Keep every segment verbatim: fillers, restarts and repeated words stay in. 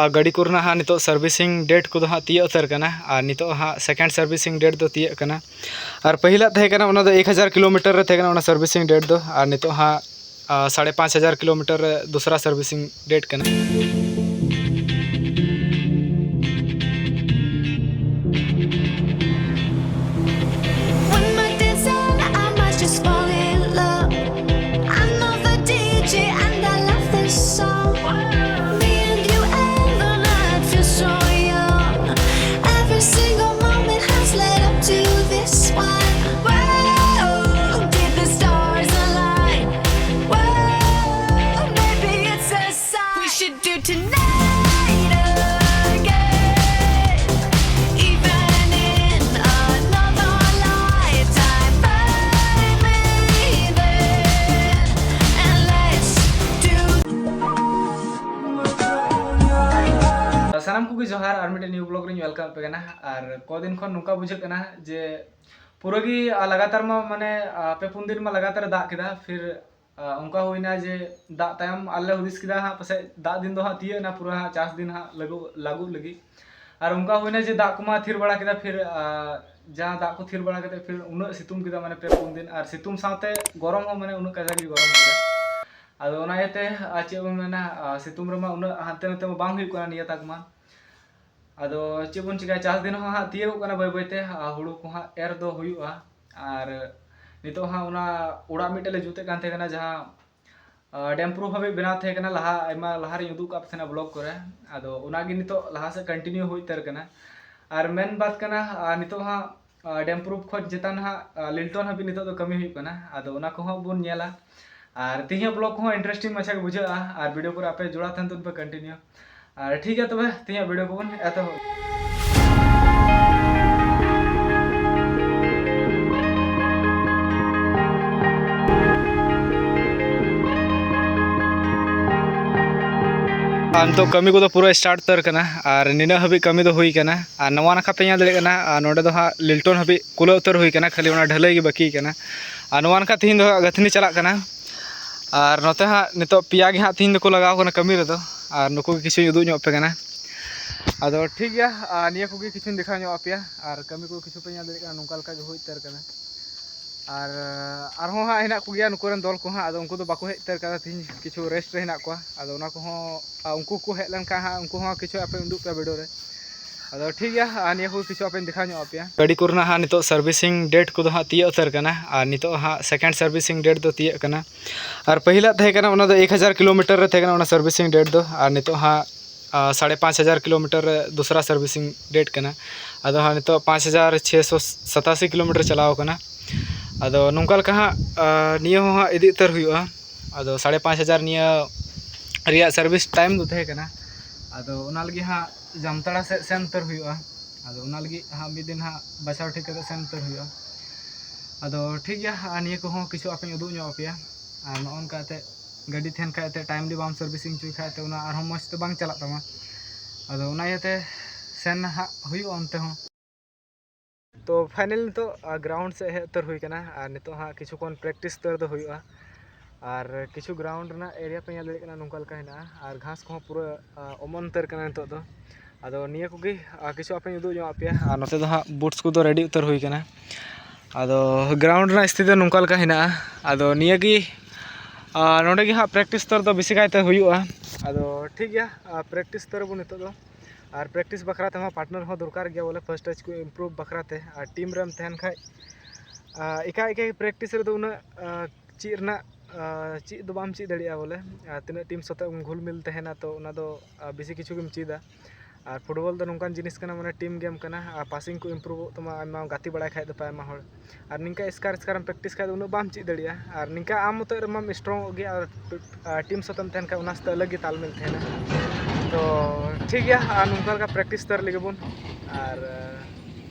ᱟᱨ ᱜᱟᱹᱰᱤ ᱠᱚᱨᱮᱱᱟᱜ ᱦᱟᱸᱜ ᱱᱤᱛᱚᱜ servicing date ᱠᱚᱫᱚ ᱦᱟᱸᱜ ᱛᱤᱭᱟᱹᱜ ᱩᱛᱟᱹᱨ ᱠᱟᱱᱟ᱾ ᱟᱨ ᱱᱤᱛᱚᱜ ᱦᱟᱸᱜ second servicing date ᱫᱚ ᱛᱤᱭᱟᱹᱜ ᱠᱟᱱᱟ᱾ ᱟᱨ ᱯᱟᱹᱦᱤᱞᱟᱜ ᱛᱟᱦᱮᱸ ᱠᱟᱱᱟ, ᱚᱱᱟ ᱫᱚ ᱮᱠ ᱦᱟᱡᱟᱨ ᱠᱤᱞᱳᱢᱤᱴᱟᱨ ᱨᱮ ᱛᱟᱦᱮᱸ ᱠᱟᱱᱟ ᱚᱱᱟ servicing date ᱫᱚ᱾ ᱟᱨ ᱱᱤᱛᱚᱜ ᱦᱟᱸᱜ ᱥᱟᱲᱮ ᱯᱟᱸᱪ ᱦᱟᱡᱟᱨ ᱠᱤᱞᱳᱢᱤᱴᱟᱨ ᱨᱮ ᱫᱚᱥᱨᱟ servicing date ᱠᱟᱱᱟ᱾ One more dance and I might just fall in love. I know the D J and I love this song. Me and you and the night feel so young. Every single moment has led up to this one. Whoa, did the stars align? Whoa, maybe it's a sign. We should do tonight again. Even in another lifetime, find me there. And let's do. ᱥᱟᱱᱟᱢ ᱠᱚᱜᱮ ᱡᱚᱦᱟᱨ, ᱟᱨ ᱢᱤᱫᱴᱮᱱ new vlog ᱨᱤᱧ welcome ᱟᱯᱮ ᱠᱟᱱᱟ᱾ ᱟᱨ ᱠᱚᱫᱤᱱ ᱠᱷᱚᱱ ᱱᱚᱝᱠᱟ ᱵᱩᱡᱷᱟᱹᱜ ᱠᱟᱱᱟ ᱡᱮ ᱯᱩᱨᱟᱹ ᱜᱮ, ᱟ, ᱞᱟᱜᱟᱛᱟᱨ ᱢᱟ, ᱢᱟᱱᱮ, ᱟ, ᱯᱮ ᱯᱩᱱ ᱫᱤᱱ ᱢᱟ ᱞᱟᱜᱟᱛᱟᱨ ᱮ ᱫᱟᱜ ᱠᱮᱫᱟ᱾ ᱯᱷᱤᱨ, ᱟ, ᱚᱱᱠᱟ ᱦᱩᱭᱱᱟ ᱡᱮ ᱫᱟᱜ ᱛᱟᱭᱚᱢ ᱟᱞᱮ ᱦᱩᱫᱤᱥ ᱠᱮᱫᱟ ᱦᱟᱸᱜ ᱯᱟᱥᱮᱡ ᱫᱟᱜ ᱫᱤᱱ ᱫᱚ ᱦᱟᱸᱜ ᱛᱤᱭᱟᱹᱜ ᱮᱱᱟ, ᱯᱩᱨᱟᱹ ᱦᱟᱸᱜ ᱪᱟᱥ ᱫᱤᱱ ᱦᱟᱸᱜ ᱞᱟᱹᱜᱩ, ᱞᱟᱹᱜᱩᱜ ᱞᱟᱹᱜᱤᱫ᱾ ᱟᱨ ᱚᱱᱠᱟ ᱦᱩᱭᱱᱟ ᱡᱮ ᱫᱟᱜ ᱠᱚᱢᱟ ᱛᱷᱤᱨ ᱵᱟᱲᱟ ᱠᱮᱫᱟ᱾ ᱯᱷᱤᱨ, ᱟ, ᱡᱟᱦᱟᱸ ᱫᱟᱜ ᱠᱚ ᱛᱷᱤᱨ ᱵᱟᱲᱟ ᱠᱟᱛᱮ ᱯᱷᱤᱨ ᱩᱱᱟᱹᱜ ᱥᱤᱛᱩᱝ ᱠᱮᱫᱟ, ᱢᱟᱱᱮ ᱯᱮ ᱯᱩᱱ ᱫᱤᱱ, ᱟᱨ ᱥᱤᱛᱩᱝ ᱥᱟᱶᱛᱮ ᱜᱚᱨᱚᱢ ᱦᱚᱸ, ᱢᱟᱱᱮ ᱩᱱᱟᱹᱜ ᱠᱟᱡᱟᱠ ᱜᱮ ᱜᱚᱨᱚᱢ ᱠᱮᱫᱟ᱾ ᱟᱫᱚ ᱚᱱᱟ ᱤᱭᱟᱹᱛᱮ, ᱟ, ᱪᱮᱫ ᱵᱚᱱ ᱢᱮᱱᱟ, ᱟ, ᱥᱤᱛᱩᱝ ᱨᱮᱢᱟ ᱩᱱᱟᱹᱜ ᱦᱟᱱᱛᱮ ᱱᱟᱛᱮ ᱢᱟ ᱵᱟᱝ ᱦᱩᱭᱩᱜ ᱠᱟᱱᱟ ᱱᱤᱭᱟᱹ ᱛᱟᱠ ᱢᱟ᱾ ᱟᱫᱚ ᱪᱮᱫ ᱵᱚᱱ ᱪᱤᱠᱟᱹᱭᱟ, ᱪᱟᱥ ᱫᱤᱱ ᱦᱚᱸ ᱦᱟᱸᱜ ᱛᱤᱭᱳᱜᱚᱜ ᱠᱟᱱᱟ ᱵᱟᱹᱭ ᱵᱟᱹᱭ ᱛᱮ, ᱟ, ᱦᱩᱲᱩ ᱠᱚ ᱦᱟᱸᱜ ᱮᱨ ᱫᱚ ᱦᱩᱭᱩᱜᱼᱟ᱾ ᱟᱨ ᱱᱤᱛᱚᱜ ᱦᱟᱸᱜ ᱚᱱᱟ ᱚᱲᱟᱜ ᱢᱤᱫᱴᱮᱡ ᱞᱮ ᱡᱩᱛᱮᱫ ᱠᱟᱱ ᱛᱟᱦᱮᱸ ᱠᱟᱱᱟ, ᱡᱟᱦᱟᱸ, ᱟ, ᱰᱮᱢ ᱯᱨᱩᱯ ᱦᱟᱹᱵᱤᱡ ᱵᱮᱱᱟᱣ ᱛᱟᱦᱮᱸ ᱠᱟᱱᱟ, ᱞᱟᱦᱟ, ᱟᱭᱢᱟ ᱞᱟᱦᱟ ᱨᱤᱧ ᱩᱫᱩᱜ ᱠᱟᱜ ᱯᱮ ᱛᱟᱦᱮᱱᱟ vlog ᱠᱚᱨᱮ᱾ ᱟᱫᱚ ᱚᱱᱟᱜᱮ ᱱᱤᱛᱚᱜ ᱞᱟᱦᱟ ᱥᱮᱫ continue ᱦᱩᱭ ᱩᱛᱟᱹᱨ ᱠᱟᱱᱟ᱾ ᱟᱨ ᱢᱮᱱ ᱵᱟᱫ ᱠᱟᱱᱟ, ᱟ, ᱱᱤᱛᱚᱜ ᱦᱟᱸᱜ, ᱟ, ᱰᱮᱢ ᱯᱨᱩᱯ ᱠᱷᱚᱱ ᱪᱮᱛᱟᱱ ᱦᱟᱸᱜ, ᱟ, ᱞᱤᱞᱴᱚᱱ ᱦᱟᱹᱵᱤᱡ ᱱᱤᱛᱚᱜ ᱫᱚ ᱠᱟᱹᱢᱤ ᱦᱩᱭᱩᱜ ᱠᱟᱱᱟ᱾ ᱟᱫᱚ ᱚᱱᱟ ᱠᱚᱦᱚᱸ ᱵᱚᱱ ᱧᱮᱞᱟ᱾ ᱟᱨ ᱛᱮᱦᱮᱧᱟᱜ vlog ᱠᱚᱦᱚᱸ interesting ᱢᱟᱪᱷᱟ ᱜᱮ ᱵᱩᱡᱷᱟᱹᱜᱼᱟ, ᱟᱨ video ᱯᱩᱨᱟᱹ ᱟᱯᱮ ᱡᱚᱲᱟᱣ ᱛᱟᱦᱮᱱ ᱛᱟᱵᱚᱱ ᱯᱮ continue᱾ ᱟᱨ ᱴᱷᱤᱠ ᱜᱮᱭᱟ, ᱛᱚᱵᱮ ᱛᱮᱦᱮᱧᱟᱜ video ᱠᱚᱵᱚᱱ ᱮᱛᱚᱦᱚᱵ᱾ ᱟᱨ ᱱᱤᱛᱚᱜ ᱠᱟᱹᱢᱤ ᱠᱚᱫᱚ ᱯᱩᱨᱟᱹ start ᱩᱛᱟᱹᱨ ᱠᱟᱱᱟ, ᱟᱨ ᱱᱤᱱᱟᱹᱜ ᱦᱟᱹᱵᱤᱡ ᱠᱟᱹᱢᱤ ᱫᱚ ᱦᱩᱭ ᱠᱟᱱᱟ᱾ ᱟᱨ ᱱᱚᱣᱟ ᱱᱟᱠᱷᱟ ᱯᱮ ᱧᱮᱞ ᱫᱟᱲᱮᱭᱟᱜ ᱠᱟᱱᱟ, ᱟᱨ ᱱᱚᱸᱰᱮ ᱫᱚ ᱦᱟᱸᱜ ᱞᱤᱞᱴᱚᱱ ᱦᱟᱹᱵᱤᱡ ᱠᱩᱞᱟᱹᱣ ᱩᱛᱟᱹᱨ ᱦᱩᱭ ᱠᱟᱱᱟ, ᱠᱷᱟᱹᱞᱤ ᱚᱱᱟ ᱰᱷᱟᱹᱞᱟᱹᱭ ᱜᱮ ᱵᱟᱹᱠᱤ ᱠᱟᱱᱟ᱾ ᱟᱨ ᱱᱚᱣᱟ ᱱᱟᱠᱷᱟ ᱛᱮᱦᱮᱧ ᱫᱚ ᱦᱟᱸᱜ ᱜᱟᱹᱛᱷᱱᱤ ᱪᱟᱞᱟᱜ ᱠᱟᱱᱟ᱾ ᱟᱨ ᱱᱚᱛᱮ ᱦᱟᱸᱜ ᱱᱤᱛᱚᱜ ᱯᱮᱭᱟ ᱜᱮ ᱦᱟᱸᱜ ᱛᱮᱦᱮᱧ ᱫᱚᱠᱚ ᱞᱟᱜᱟᱣ ᱠᱟᱱᱟ ᱠᱟᱹᱢᱤ ᱨᱮᱫᱚ᱾ ᱟᱨ ᱱᱩᱠᱩ ᱜᱮ ᱠᱤᱪᱷᱩᱧ ᱩᱫᱩᱜ ᱧᱚᱜ ᱟᱯᱮ ᱠᱟᱱᱟ᱾ ᱟᱫᱚ ᱴᱷᱤᱠ ᱜᱮᱭᱟ, ᱟᱨ ᱱᱤᱭᱟᱹ ᱠᱚᱜᱮ ᱠᱤᱪᱷᱩᱧ ᱫᱮᱠᱷᱟᱣ ᱧᱚᱜ ᱟᱯᱮᱭᱟ᱾ ᱟᱨ ᱠᱟᱹᱢᱤ ᱠᱚ ᱠᱤᱪᱷᱩ ᱯᱮ ᱧᱮᱞ ᱫᱟᱲᱮᱭᱟᱜ ᱠᱟᱱᱟ, ᱱᱚᱝᱠᱟ ᱞᱮᱠᱟ ᱜᱮ ᱦᱩᱭ ᱩᱛᱟᱹᱨ ᱠᱟᱱᱟ᱾ ᱟᱨ ᱟᱨᱦᱚᱸ ᱦᱟᱸᱜ ᱦᱮᱱᱟᱜ ᱠᱚᱜᱮᱭᱟ ᱱᱩᱠᱩ ᱨᱮᱱ ᱫᱚᱞ ᱠᱚ ᱦᱟᱸᱜ, ᱟᱫᱚ ᱩᱱᱠᱩ ᱫᱚ ᱵᱟᱠᱚ ᱦᱮᱡ ᱩᱛᱟᱹᱨ ᱠᱟᱱᱟ, ᱛᱮᱦᱮᱧ ᱠᱤᱪᱷᱩ ᱨᱮᱥᱴ ᱨᱮ ᱦᱮᱱᱟᱜ ᱠᱚᱣᱟ᱾ ᱟᱫᱚ ᱚᱱᱟ ᱠᱚᱦᱚᱸ, ᱟᱨ ᱩᱱᱠᱩ ᱠᱚ ᱦᱮᱡ ᱞᱮᱱᱠᱷᱟᱱ ᱦᱟᱸᱜ ᱩᱱᱠᱩ ᱦᱚᱸ ᱠᱤᱪᱷᱩ ᱟᱯᱮ ᱩᱫᱩᱜ ᱯᱮᱭᱟ ᱵᱷᱤᱰᱤᱭᱳ ᱨᱮ᱾ ᱟᱫᱚ ᱴᱷᱤᱠ ᱜᱮᱭᱟ, ᱟᱨ ᱱᱤᱭᱟᱹ ᱠᱚ ᱠᱤᱪᱷᱩ ᱟᱯᱮᱧ ᱫᱮᱠᱷᱟᱣ ᱧᱚᱜ ᱟᱯᱮᱭᱟ᱾ ᱜᱟᱹᱰᱤ ᱠᱚᱨᱮᱱᱟᱜ ᱦᱟᱸᱜ ᱱᱤᱛᱚᱜ ᱥᱟᱨᱵᱷᱤᱥᱤᱝ ᱰᱮᱴ ᱠᱚᱫᱚ ᱦᱟᱸᱜ ᱛᱤᱭᱟᱹᱜ ᱩᱛᱟᱹᱨ ᱠᱟᱱᱟ, ᱟᱨ ᱱᱤᱛᱚᱜ ᱦᱟᱸᱜ ᱥᱮᱠᱮᱱᱰ ᱥᱟᱨᱵᱷᱤᱥᱤᱝ ᱰᱮᱴ ᱫᱚ ᱛᱤᱭᱟᱹᱜ ᱠᱟᱱᱟ᱾ ᱟᱨ ᱯᱟᱹᱦᱤᱞᱟᱜ ᱛᱟᱦᱮᱸ ᱠᱟᱱᱟ, ᱚᱱᱟ ᱫᱚ ᱮᱠ ᱦᱟᱡᱟᱨ ᱠᱤᱞᱳᱢᱤᱴᱟᱨ ᱨᱮ ᱛᱟᱦᱮᱸ ᱠᱟᱱᱟ ᱚᱱᱟ ᱥᱟᱨᱵᱷᱤᱥᱤᱝ ᱰᱮᱴ ᱫᱚ, ᱟᱨ ᱱᱤᱛᱚᱜ ᱦᱟᱸᱜ ᱟᱨ ᱥᱟᱲᱮ ᱯᱟᱸᱪ ᱦᱟᱡᱟᱨ ᱠᱤᱞᱳᱢᱤᱴᱟᱨ ᱨᱮ ᱫᱚᱥᱨᱟ ᱥᱟᱨᱵᱷᱤᱥᱤᱝ ᱰᱮᱴ ᱠᱟᱱᱟ᱾ ᱟᱫᱚ ᱦᱟᱸᱜ ᱱᱤᱛᱚᱜ ᱯᱟᱸᱪ ᱦᱟᱡᱟᱨ ᱪᱷᱮᱥᱚ ᱥᱟᱛᱟᱥᱤ ᱠᱤᱞᱳᱢᱤᱴᱟᱨ ᱪᱟᱞᱟᱣ ᱠᱟᱱᱟ᱾ ᱟᱫᱚ ᱱᱚᱝᱠᱟ ᱞᱮᱠᱟ ᱦᱟᱸᱜ ᱟᱨ ᱱᱤᱭᱟᱹ ᱦᱚᱸ ᱦᱟᱸᱜ ᱤᱫᱤ ᱩᱛᱟᱹᱨ ᱦᱩᱭᱩᱜᱼᱟ᱾ ᱟᱫᱚ ᱥᱟᱲᱮ ᱯᱟᱸᱪ ᱦᱟᱡᱟᱨ ᱱᱤᱭᱟᱹ ᱨᱮᱭᱟᱜ ᱥᱟᱨᱵᱷᱤᱥ ᱴᱟᱭᱤᱢ ᱫᱚ ᱛᱟᱦᱮᱸ ᱠᱟᱱᱟ᱾ ᱟᱫᱚ ᱚᱱᱟ ᱞᱟᱹᱜᱤᱫ ᱦᱟᱸᱜ ᱡᱟᱢᱛᱟᱲᱟ ᱥᱮᱫ ᱥᱮᱱ ᱩᱛᱟᱹᱨ ᱦᱩᱭᱩᱜᱼᱟ᱾ ᱟᱫᱚ ᱚᱱᱟ ᱞᱟᱹᱜᱤᱫ ᱦᱟᱸᱜ ᱢᱤᱫ ᱫᱤᱱ ᱦᱟᱸᱜ ᱵᱟᱪᱷᱟᱣ ᱴᱷᱤᱠ ᱠᱟᱛᱮ ᱥᱮᱱ ᱩᱛᱟᱹᱨ ᱦᱩᱭᱩᱜᱼᱟ᱾ ᱟᱫᱚ ᱴᱷᱤᱠ ᱜᱮᱭᱟ, ᱟᱨ ᱱᱤᱭᱟᱹ ᱠᱚᱦᱚᱸ ᱠᱤᱪᱷᱩ ᱟᱯᱮᱧ ᱩᱫᱩᱜ ᱧᱚᱜ ᱟᱯᱮᱭᱟ᱾ ᱟᱨ ᱱᱚᱜᱼᱚ ᱱᱚᱝᱠᱟ ᱠᱟᱛᱮ ᱜᱟᱹᱰᱤ ᱛᱟᱦᱮᱱ ᱠᱷᱟᱡ ᱛᱮ, ᱴᱟᱭᱤᱢ ᱨᱮ ᱵᱟᱢ ᱥᱟᱨᱵᱷᱤᱥᱤᱝ ᱦᱚᱪᱚᱭ ᱠᱷᱟᱡ ᱛᱮ, ᱚᱱᱟ ᱟᱨᱦᱚᱸ ᱢᱚᱡᱽ ᱛᱮ ᱵᱟᱝ ᱪᱟᱞᱟᱜ ᱛᱟᱢᱟ᱾ ᱟᱫᱚ ᱚᱱᱟ ᱤᱭᱟᱹᱛᱮ ᱥᱮᱱ ᱦᱟᱸᱜ ᱦᱩᱭᱩᱜᱼᱟ ᱚᱱᱛᱮ ᱦᱚᱸ᱾ ᱛᱚ ᱯᱷᱟᱭᱱᱟᱞ ᱱᱤᱛᱚᱜ ᱜᱨᱟᱣᱩᱱᱰ ᱥᱮᱫ ᱦᱮᱡ ᱩᱛᱟᱹᱨ ᱦᱩᱭ ᱠᱟᱱᱟ, ᱟᱨ ᱱᱤᱛᱚᱜ ᱦᱟᱸᱜ ᱠᱤᱪᱷᱩ ᱠᱷᱚᱱ ᱯᱨᱮᱠᱴᱤᱥ ᱩᱛᱟᱹᱨ ᱫᱚ ᱦᱩᱭᱩᱜᱼᱟ᱾ ᱟᱨ ᱠᱤᱪᱷᱩ ᱜᱨᱟᱣᱩᱱᱰ ᱨᱮᱱᱟᱜ ᱮᱨᱤᱭᱟ ᱯᱮ ᱧᱮᱞ ᱫᱟᱲᱮᱭᱟᱜ ᱠᱟᱱᱟ, ᱱᱚᱝᱠᱟ ᱞᱮᱠᱟ ᱦᱮᱱᱟᱜᱼᱟ᱾ ᱟᱨ ᱜᱷᱟᱥ ᱠᱚᱦᱚᱸ ᱯᱩᱨᱟᱹ ᱟᱨ, ᱚᱢᱚᱱ ᱩᱛᱟᱹᱨ ᱠᱟᱱᱟ ᱱᱤᱛᱚᱜ ᱫᱚ᱾ ᱟᱫᱚ ᱱᱤᱭᱟᱹ ᱠᱚᱜᱮ ᱟᱨ, ᱠᱤᱪᱷᱩ ᱟᱯᱮᱧ ᱩᱫᱩᱜ ᱧᱚᱜ ᱟᱯᱮᱭᱟ᱾ ᱟᱨ ᱱᱚᱛᱮ ᱫᱚ ᱦᱟᱸᱜ ᱵᱩᱴᱥ ᱠᱚᱫᱚ ᱨᱮᱰᱤ ᱩᱛᱟᱹᱨ ᱦᱩᱭ ᱠᱟᱱᱟ᱾ ᱟᱫᱚ ᱜᱨᱟᱣᱩᱱᱰ ᱨᱮᱱᱟᱜ ᱥᱛᱷᱤᱛᱤ ᱫᱚ ᱱᱚᱝᱠᱟ ᱞᱮᱠᱟ ᱦᱮᱱᱟᱜᱼᱟ᱾ ᱟᱫᱚ ᱱᱤᱭᱟᱹ ᱜᱮ ᱟᱨ, ᱱᱚᱰᱮ ᱜᱮ ᱦᱟᱸᱜ ᱯᱨᱮᱠᱴᱤᱥ ᱩᱛᱟᱹᱨ ᱫᱚ ᱵᱮᱥᱤ ᱠᱟᱭᱛᱮ ᱦᱩᱭᱩᱜᱼᱟ᱾ ᱟᱫᱚ ᱴᱷᱤᱠ ᱜᱮᱭᱟ, ᱟᱨ ᱯᱨᱮᱠᱴᱤᱥ ᱩᱛᱟᱹᱨ ᱟᱵᱚᱱ ᱱᱤᱛᱚᱜ ᱫᱚ᱾ ᱟᱨ ᱯᱨᱮᱠᱴᱤᱥ ᱵᱟᱠᱷᱨᱟ ᱛᱮᱦᱚᱸ ᱯᱟᱨᱴᱱᱟᱨ ᱦᱚᱸ ᱫᱚᱨᱠᱟᱨ ᱜᱮᱭᱟ ᱵᱚᱞᱮ, ᱯᱷᱟᱥᱴ ᱴᱟᱪ ᱠᱚ ᱤᱢᱯᱨᱩᱵᱷ ᱵᱟᱠᱷᱨᱟ ᱛᱮ᱾ ᱟᱨ ᱴᱤᱢ ᱨᱮᱢ ᱛᱟᱦᱮᱱ ᱠᱷᱟᱡ ᱟᱨ, ᱮᱠᱟᱭ ᱮᱠᱟᱭ ᱯᱨᱮᱠᱴᱤᱥ ᱨᱮᱫᱚ ᱩᱱᱟᱹᱜ ᱟᱨ, ᱪᱮᱫ ᱨᱮᱱᱟᱜ ᱟᱨ, ᱪᱮᱫ ᱫᱚ ᱵᱟᱢ ᱪᱮᱫ ᱫᱟᱲᱮᱭᱟᱜᱼᱟ ᱵᱚᱞᱮ᱾ ᱟᱨ ᱛᱤᱱᱟᱹᱜ ᱴᱤᱢ ᱥᱟᱛᱮᱜ ᱮᱢ ᱜᱷᱩᱞ ᱢᱤᱞ ᱛᱟᱦᱮᱱᱟ, ᱛᱚ ᱚᱱᱟ ᱫᱚ ᱟᱨ, ᱵᱮᱥᱤ ᱠᱤᱪᱷᱩ ᱜᱮᱢ ᱪᱮᱫᱟ᱾ ᱟᱨ ᱯᱷᱩᱴᱵᱚᱞ ᱫᱚ ᱱᱚᱝᱠᱟᱱ ᱡᱤᱱᱤᱥ ᱠᱟᱱᱟ, ᱢᱟᱱᱮ ᱴᱤᱢ ᱜᱮᱢ ᱠᱟᱱᱟ᱾ ᱟᱨ ᱯᱟᱥᱤᱝ ᱠᱚ ᱤᱢᱯᱨᱩᱵᱷᱚᱜ ᱛᱟᱢᱟ, ᱟᱭᱢᱟ ᱜᱟᱛᱮ ᱵᱟᱲᱟᱭ ᱠᱷᱟᱡ ᱫᱚᱯᱮ ᱟᱭᱢᱟ ᱦᱚᱲ᱾ ᱟᱨ ᱱᱤᱝᱠᱟ ᱮᱥᱠᱟᱨ ᱮᱥᱠᱟᱨᱮᱢ ᱯᱨᱮᱠᱴᱤᱥ ᱠᱷᱟᱡ ᱫᱚ ᱩᱱᱟᱹᱜ ᱵᱟᱢ ᱪᱮᱫ ᱫᱟᱲᱮᱭᱟᱜᱼᱟ᱾ ᱟᱨ ᱱᱤᱝᱠᱟ ᱟᱢ ᱢᱚᱛᱚᱡ ᱨᱮᱢᱟᱢ ᱥᱴᱨᱚᱝᱚᱜ ᱜᱮᱭᱟ, ᱟᱨ ᱟᱨ ᱴᱤᱢ ᱥᱟᱛᱮᱢ ᱛᱟᱦᱮᱱ ᱠᱷᱟᱡ ᱚᱱᱟ ᱥᱟᱛᱮ ᱟᱞᱟᱜᱽ ᱜᱮ ᱛᱟᱞᱢᱮᱞ ᱛᱟᱦᱮᱱᱟ᱾ ᱛᱚ ᱴᱷᱤᱠ ᱜᱮᱭᱟ, ᱟᱨ ᱱᱚᱝᱠᱟ ᱞᱮᱠᱟ ᱯᱨᱮᱠᱴᱤᱥ ᱩᱛᱟᱹᱨ ᱞᱮᱜᱮ ᱵᱚᱱ᱾ ᱟᱨ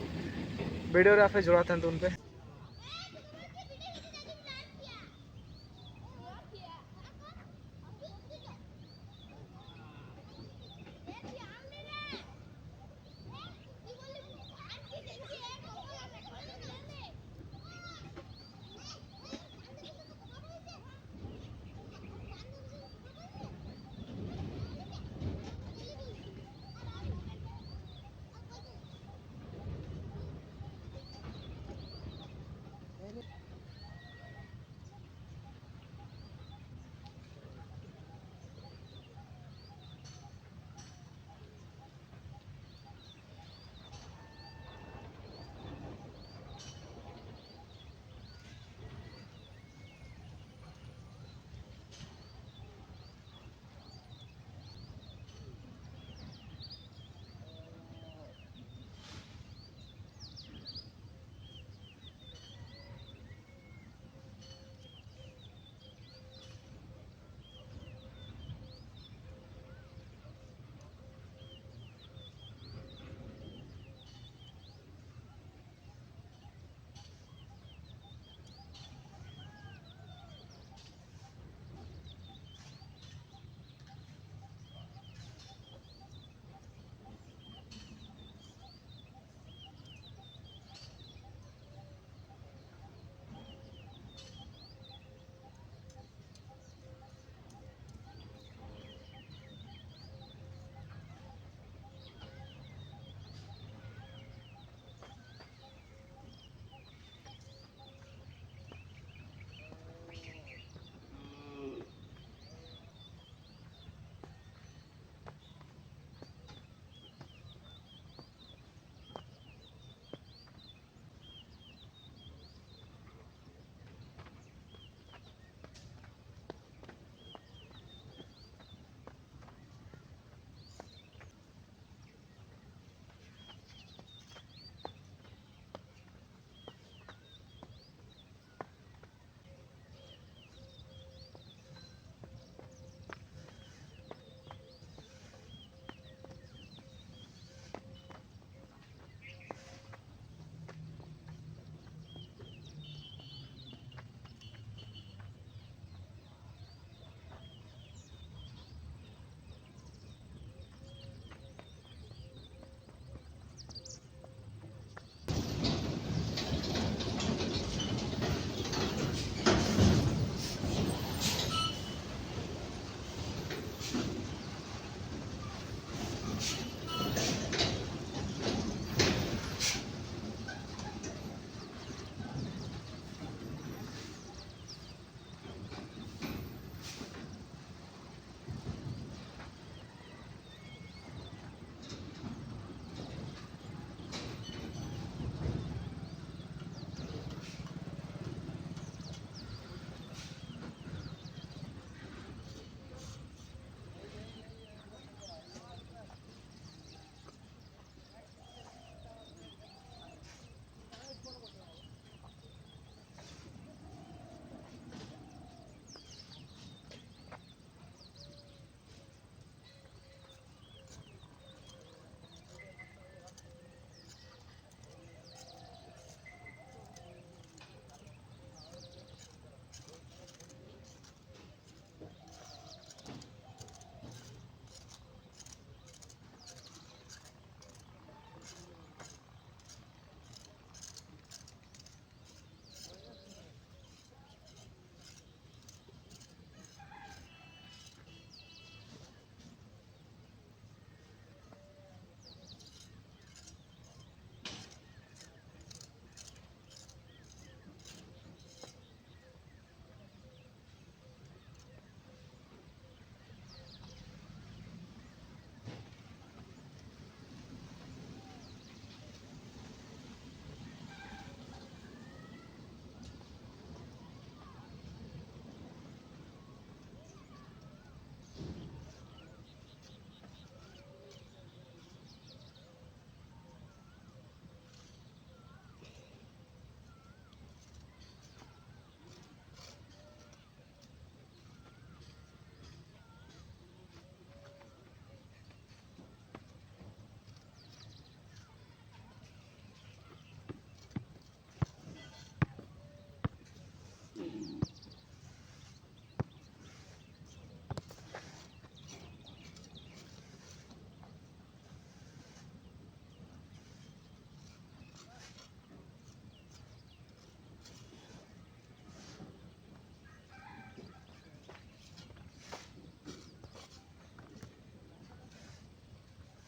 ᱵᱷᱤᱰᱤᱭᱳ ᱨᱮ ᱟᱯᱮ ᱡᱚᱲᱟᱣ ᱛᱟᱦᱮᱱ ᱛᱟᱵᱚᱱ ᱯᱮ᱾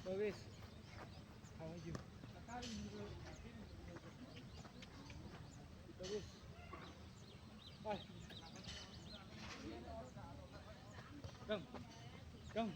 Davis, how are you? Davis, hi. Come, come.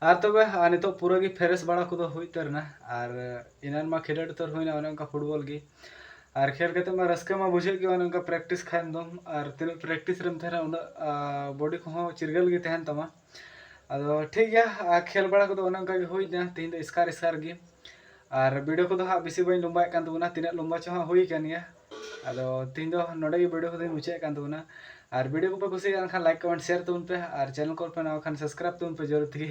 ᱟᱨ ᱛᱚᱵᱮ ᱟᱨ ᱱᱤᱛᱚᱜ ᱯᱩᱨᱟᱹ ᱜᱮ ᱯᱷᱨᱮᱥ ᱵᱟᱲᱟ ᱠᱚᱫᱚ ᱦᱩᱭ ᱩᱛᱟᱹᱨ ᱮᱱᱟ᱾ ᱟᱨ ᱮᱱᱟᱱ ᱢᱟ ᱠᱷᱮᱞᱳᱰ ᱩᱛᱟᱹᱨ ᱦᱩᱭᱱᱟ ᱚᱱᱮ ᱚᱱᱠᱟ ᱯᱷᱩᱴᱵᱚᱞ ᱜᱮ᱾ ᱟᱨ ᱠᱷᱮᱞ ᱠᱟᱛᱮ ᱢᱟ ᱨᱟᱹᱥᱠᱟᱹ ᱢᱟ ᱵᱩᱡᱷᱟᱹᱜ ᱜᱮ ᱚᱱᱮ ᱚᱱᱠᱟ ᱯᱨᱮᱠᱴᱤᱥ ᱠᱷᱟᱱ ᱫᱚᱢ᱾ ᱟᱨ ᱛᱤᱱᱟᱹᱜ ᱯᱨᱮᱠᱴᱤᱥ ᱨᱮᱢ ᱛᱟᱦᱮᱱᱟ ᱩᱱᱟᱹᱜ ᱵᱚᱰᱤ ᱠᱚᱦᱚᱸ ᱪᱤᱨᱜᱟᱹᱞ ᱜᱮ ᱛᱟᱦᱮᱱ ᱛᱟᱢᱟ᱾ ᱟᱫᱚ ᱴᱷᱤᱠ ᱜᱮᱭᱟ, ᱟᱨ ᱠᱷᱮᱞ ᱵᱟᱲᱟ ᱠᱚᱫᱚ ᱚᱱᱮ ᱚᱱᱠᱟ ᱜᱮ ᱦᱩᱭᱱᱟ ᱛᱮᱦᱮᱧ ᱫᱚ ᱮᱥᱠᱟᱨ ᱮᱥᱠᱟᱨ ᱜᱮ᱾ ᱟᱨ ᱵᱷᱤᱰᱤᱭᱳ ᱠᱚᱫᱚ ᱦᱟᱸᱜ ᱵᱮᱥᱤ ᱵᱟᱹᱧ ᱞᱚᱢᱵᱟᱭᱮᱫ ᱠᱟᱱ ᱛᱟᱵᱚᱱᱟ, ᱛᱤᱱᱟᱹᱜ ᱞᱚᱢᱵᱟ ᱪᱚ ᱦᱟᱸᱜ ᱦᱩᱭ ᱠᱟᱱ ᱜᱮᱭᱟ᱾ ᱟᱫᱚ ᱛᱮᱦᱮᱧ ᱫᱚ ᱱᱚᱰᱮ ᱜᱮ ᱵᱷᱤᱰᱤᱭᱳ ᱠᱚᱫᱚᱧ ᱢᱩᱪᱟᱹᱫ ᱠᱟᱱ ᱛᱟᱵᱚᱱᱟ᱾ ᱟᱨ ᱵᱷᱤᱰᱤᱭᱳ ᱠᱚᱯᱮ ᱠᱩᱥᱤᱭᱟᱜ ᱠᱟᱱ ᱠᱷᱟᱱ ᱞᱟᱭᱤᱠ ᱠᱚᱢᱮᱱᱴ ᱥᱮᱭᱟᱨ ᱛᱟᱵᱚᱱ ᱯᱮ, ᱟᱨ ᱪᱮᱱᱮᱞ ᱠᱚᱨᱮ ᱯᱮ ᱱᱟᱣᱟ ᱠᱷᱟᱱ ᱥᱟᱵᱥᱠᱨᱟᱭᱤᱵ ᱛᱟᱵᱚᱱ ᱯᱮ ᱡᱚᱨᱩᱨ ᱛᱮᱜᱮ᱾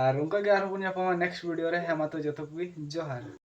ᱟᱨ ᱚᱱᱠᱟ ᱜᱮ ᱟᱨᱦᱚᱸ ᱵᱚᱱ ᱧᱟᱯᱟᱢᱟ ᱱᱮᱠᱥᱴ ᱵᱷᱤᱰᱤᱭᱳ ᱨᱮ᱾ ᱦᱮᱸ ᱢᱟ ᱛᱚ ᱡᱚᱛᱚ ᱠᱚᱜᱮ ᱡᱚᱦᱟᱨ᱾